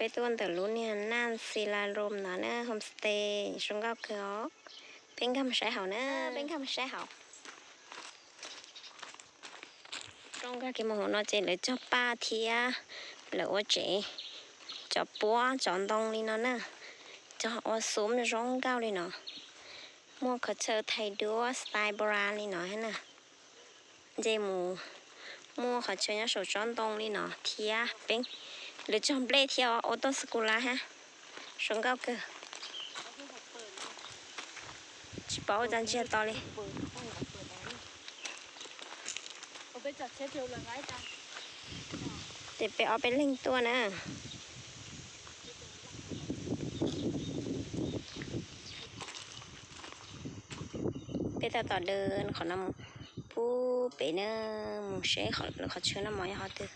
Peb tuaj ntawm lub niag Naj Xi La Rom no na, homestay zoo nkauj kawg os. Peb nkag mus saib hauv na, peb nkag mus saib hauv. Zoo nkauj kiag mus hauv no ces lawv cog paj thiab lawv ua tsev, cov puab cov ntoo li no na, cog ua xub zoo nkauj li no. Muaj qhov chaw thaij duab style ໂບຣານ li no thiab na. Nce mus muaj qhov chaw nyob saum tsob ntoo li no thiab peb, lawv cog nplej thiab ua toj xav kus las hab, zoo nkauj kawg. Tsis paub ua cas ntsiag to li. Ces peb ob peb leeg tuaj na. Peb tab tom dawm qhov no mus pub pem na, mus seb lawv qhov chaw noj mov yog qhov twg.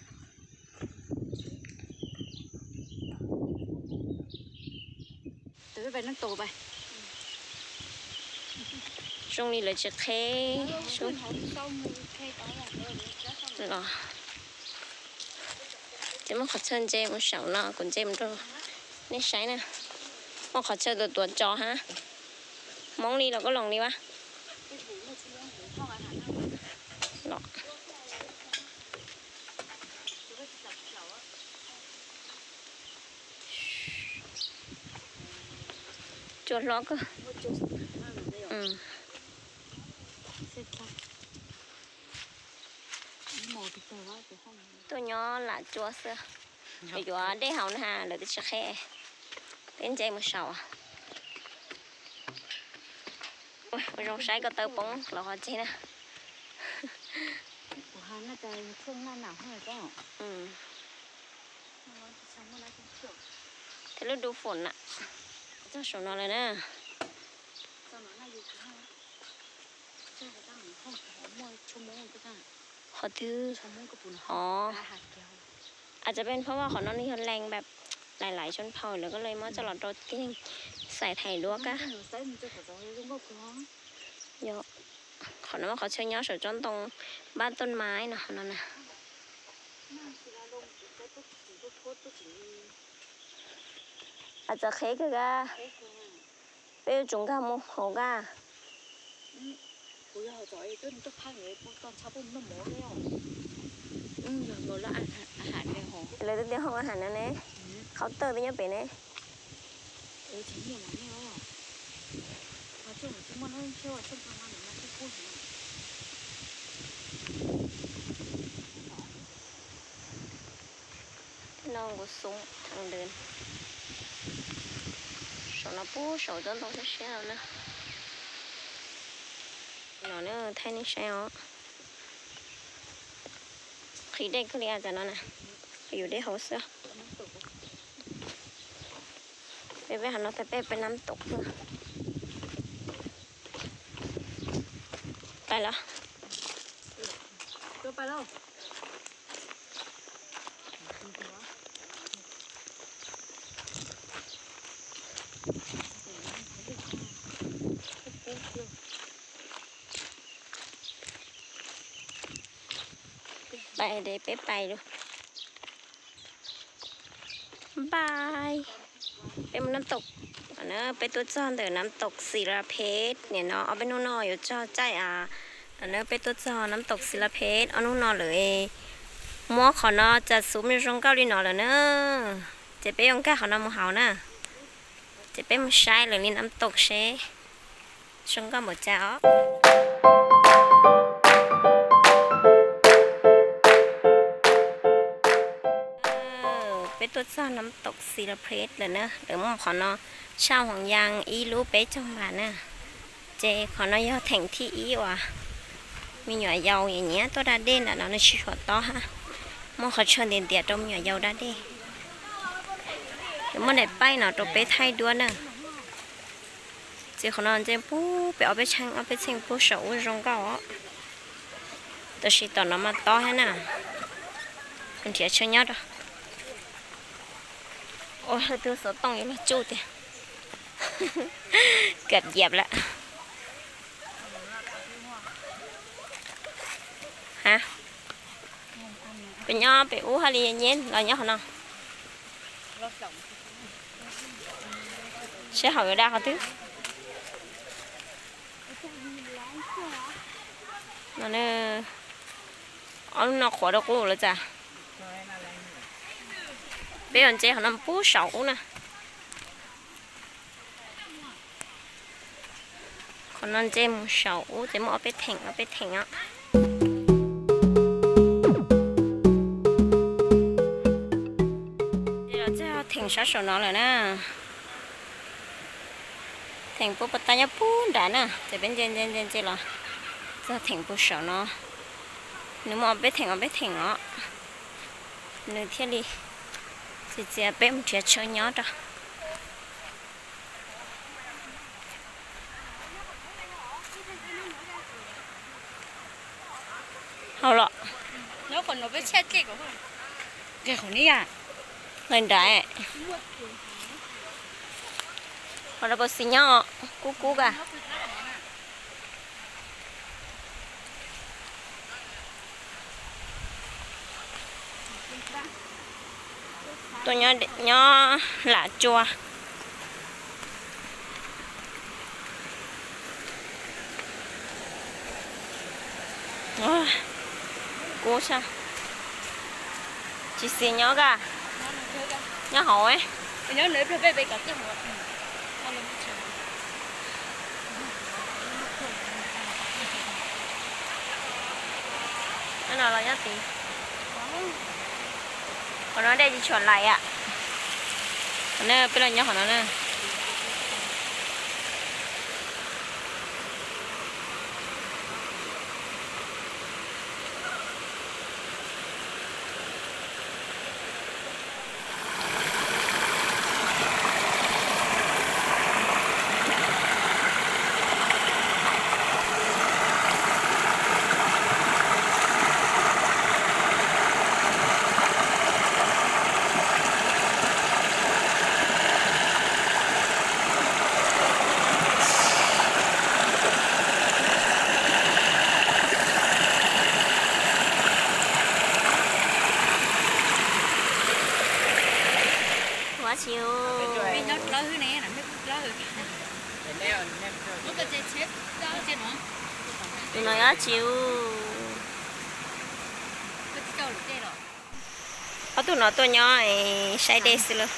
Zoo li lawv tsis qheb los. Ces muaj qhov chaw ntse mus saum no, kuv ntse mus rau nej saib na. Muaj qhov chaw tuav tuav tsov hab. Hmoob li los koj loos li vas. Cua hlob kawg. Tuaj nyob lam cua xwb. Yuav dej haus na, lawv twb tsis qheb. Peb ntse mus saum. Ua zoo saib ko taw poob los qhov tseg na. Thiab lub du foom na, txog saum no lawm na. Qhov twg? Aw, ອາດຈະເປັນເພາະວ່າຂອງນ້ອງນີ້ເຂົາແຫຼ່ງແບບຫຼາຍໆຊົນເຜົ່າ ແລ້ວກໍເລີຍມາຈະຫຼອດໂຕທີ່ໃສ່ໄທດ້ວຍກະ Yo, qhov no mas qhov chaw nyob saum tsob ntoo, bab toj mab no, qhov no na. Aw, txawv qheb kawg kab. Peb yuav tsum nkag mus hauv kab. Lawv twb tias hoo a has no ne, qhov tawj twb nyob pem ne. No kuv xub thaj ntawd, saum no pub saum tsob ntoo siab siab no na. No na, thaij nej saib os. Qhib dej kawg li a, tam no na, yuav dej haus xwb. Peb peb hov no tag peb peb nab tom xwb. Pais los. Pais de, peb pais lawm. Bye. Peb mus nab tom, peb tuaj txog ntawm nab tom Xis Las Phem nim no, ob peb hnub no yuav txog caij a. Peb tuaj txog nab tom Xis Las Phem ob hnub no lawm. Muab qhov no tsa xub zoo nkauj li no lawm na. Ces peb yuav nkag qhov no mus hauv na. Ces peb mus saib lawv li nab tom seb zoo nkauj npaum cas os. Peb tuaj txog nab tom Xis Las Phem lawm na, lawv muab qhov no tshaj Huam Yas ib lub peb caug npas na. Ces qhov no yog theem thib ib uas me nyuam yaus nyiam nyiam tuaj da dej ntawm no, nws tsis huam tob hab. Muaj qhov chaw ntiav ntiav rau me nyuam yaus da dej. Muaj daim paib no rau peb thaij duab na. Ces qhov no nce pub pem ob peb txheej, ob peb txheej pub saum ub zoo nkauj os. Tab sis tom no mas tob thiab na. Kuv nrhiav chaw nyob rau. Ua leej twg xov tooj yuav luag tsuj tiag. Kawm yam lawm. Ha, peb nyob pem ub haj li nyeb los nyob qhov no. Seb haum yuav dab qhov twg. No, ob lub no qhuav rau qub lawm tas. Peb yuav ntse qhov no pub saum ub na. Qhov no ntse mus saum ub ces muaj ob peb theem, ob peb theem os. Los txog theem sab saum no lawm na. Theem puag pas tas nyob puag nrad na, ces peb ntse ntse ntse ntse los txog theem puag saum no. Nws muaj ob peb theem, ob peb theem os. Nws thiaj li txias txias peb mus nrhiav chaw nyob rau. Hauj los. Nyob qhov no peb tshaj ceg kom. Qhov ni yom. Lawm nrad. Qhov no puas xis nyob, kub kub ka. Tuaj nyob lam tsua. Kub tshaj. Tsis xis nyob ka. Nyob hauv. Nyob no los nyob tid. Qhov no dej tsis tshua lais am. Peb los nyob qhov no na. Tus no yog tsis, ob tug no tuaj nyob saib dej xwb lauj.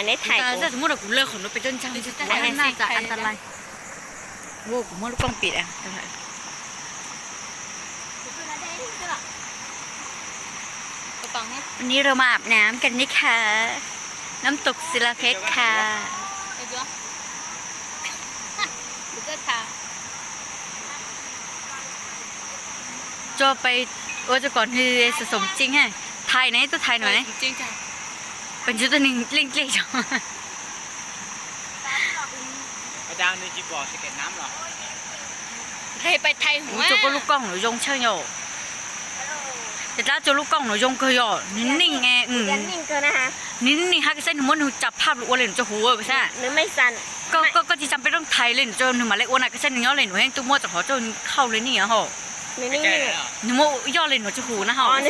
Neb thaij kuv. Kuv muab lub kooj pim.วันนี้เรามาอาบน้ำกันนะคะ น้ำตกศิลาเพชรค่ะ Cho pais ua cho kom nws sov sov tseeb ha. Thais na, tuaj thais no na. Pais ntsib tuaj neeg leej dlej tso. Ua rau koj lub kooj no zoo tshaj yom. Ces tab ua lub kooj no zoo kawg yom, nws neeg, nws neeg hab, koj saib nws muab nws cov phaj los ua le nws tso huv xwb. Koj, koj tsis tsa peb rooj thais le nws tso, nws mam le ua na, koj saib nws nyob le nws yeej tuaj muab tso hov tso khauj le neeg hos. Nws muab yoj le nws tso huv na hos.